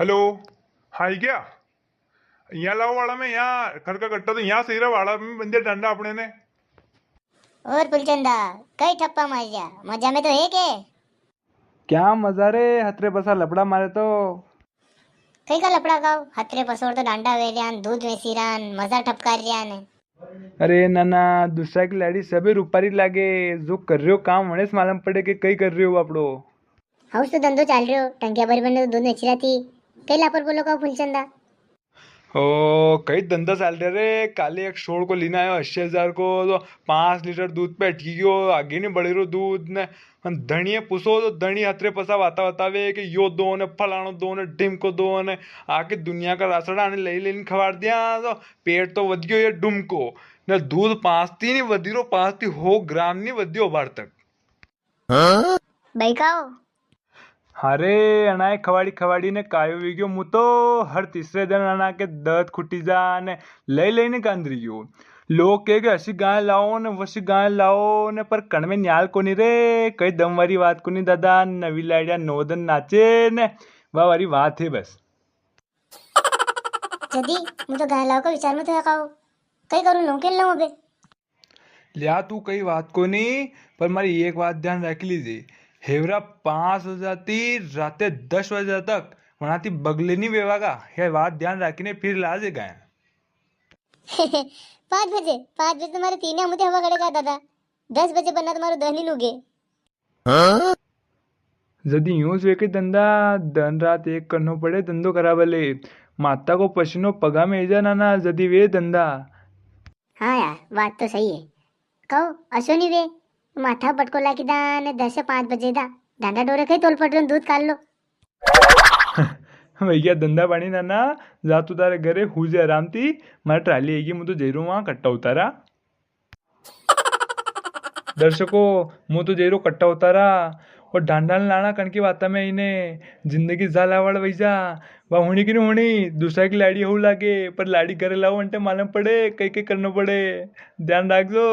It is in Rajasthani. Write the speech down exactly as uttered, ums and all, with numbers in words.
हेलो, हाँ, आई गया? यहाँ लाओ वाड़ा में, यहाँ खर का कट्टा तो यहाँ सही रहा, वाड़ा में बंदे डंडा अपने ने। और फुलचंदा, कई ठप्पा मार जा, मजा में तो है के? क्या मजा रे, हतरे पसा लपड़ा मारे तो। कई का लपड़ा गाओ, हतरे पसोर तो डांडा वे रियान, दूध वेसी रियान, मजा ठपकार रियान। अरे नाना, दूसरा की लाड़ी सबे रूपारी लागे, जो कर रह्यो काम वणे से मालूम पड़े के कई कर रह्यो बापड़ो। हाउस तो धंधो चाल रह्यो, टंकिया भरी भरी ने तो दूध वेची रा थी। कई लापर बोलो का फुलचंदा? ओ, कई धंधा चाल रहा रे। काले एक सोल को लीने आयो अस्सी हजार को, तो पाँच लीटर दूध पे अटकी गयो, आगे नी बढ़ी रो दूध ने। अन धणिये पूछो तो धणी हतरे पसा वाता बतावे के यो दो ने, फलाणो दो ने, ढिमको दो ने, आके दुनिया का रासड़ा ने लई लईने खवाड़ दिया, तो पेट तो वध गयो ये डुमको। ने दूध पाँच थी नी वधी रो, पाँच थी हो ग्राम नी वधियो बार तक। हाँ? बई काओ? अरे, अणाए खवाड़ी खवाड़ी ने कायो वी गयो, मु तो हर तीसरे दिन अणा के दत खुटी जा ने लई लई ने कांदरी गयो। लोग कहे के असी गाय लाओ ने वसी गाय लाओ ने, पर कण में न्याल कोनी रे, कई दम वारी बात कोनी दादा, नवी लाड़िया नौ दन नाचे ने, वा वारी बात है बस। जदी, मु तो गाय लाओ का विचार में तो है काओ, कई करूँ, लूँ के लूँ अबे? ल्या तू कई बात कोनी, पर मारी एक बात ध्यान राखी लीजे, हेवरा पाँच बजे ती राते दस बजे तक वणाती बगले नी वेवागा, ये बात ध्यान राखी ने फिर लाजे गाय। पाँच बजे, पाँच बजे तो मारे तीन मुते हवा खड़ेगा दादा, दस बजे बन्ना तो मारो दहनी लूगे। जदी यूं ज वे के धंधा, दन रात एक करनो पड़े धंधो करा बले। माता को पसीनो पगा में जा नाना, जदी वे धंधा। हाँ यार, बात तो सही है। कहो, असो नी वे, माथा पटको लागी दा ने दस से पाँच बजे दा, डांडा डोरे कई तोल पड़ रहे दूध काल लो। भैया धंधा पानी नाना, जा तू तारे घरे हुजे आराम थी, मारे ट्राली आएगी, मु तो जई रो वहां कट्टा उतारा। दर्शकों, मु तो जई रो कट्टा उतारा। और ढांढा ने लाना कण की बाता में इने जिंदगी झालावाड़ वई जा। वा हुणी की नी हुणी, दूसरा की लाड़ी हऊ लागे, पर लाड़ी घरे लाओ अंटे मालूम पड़े, कई कई करनो पड़े। ध्यान राखजो।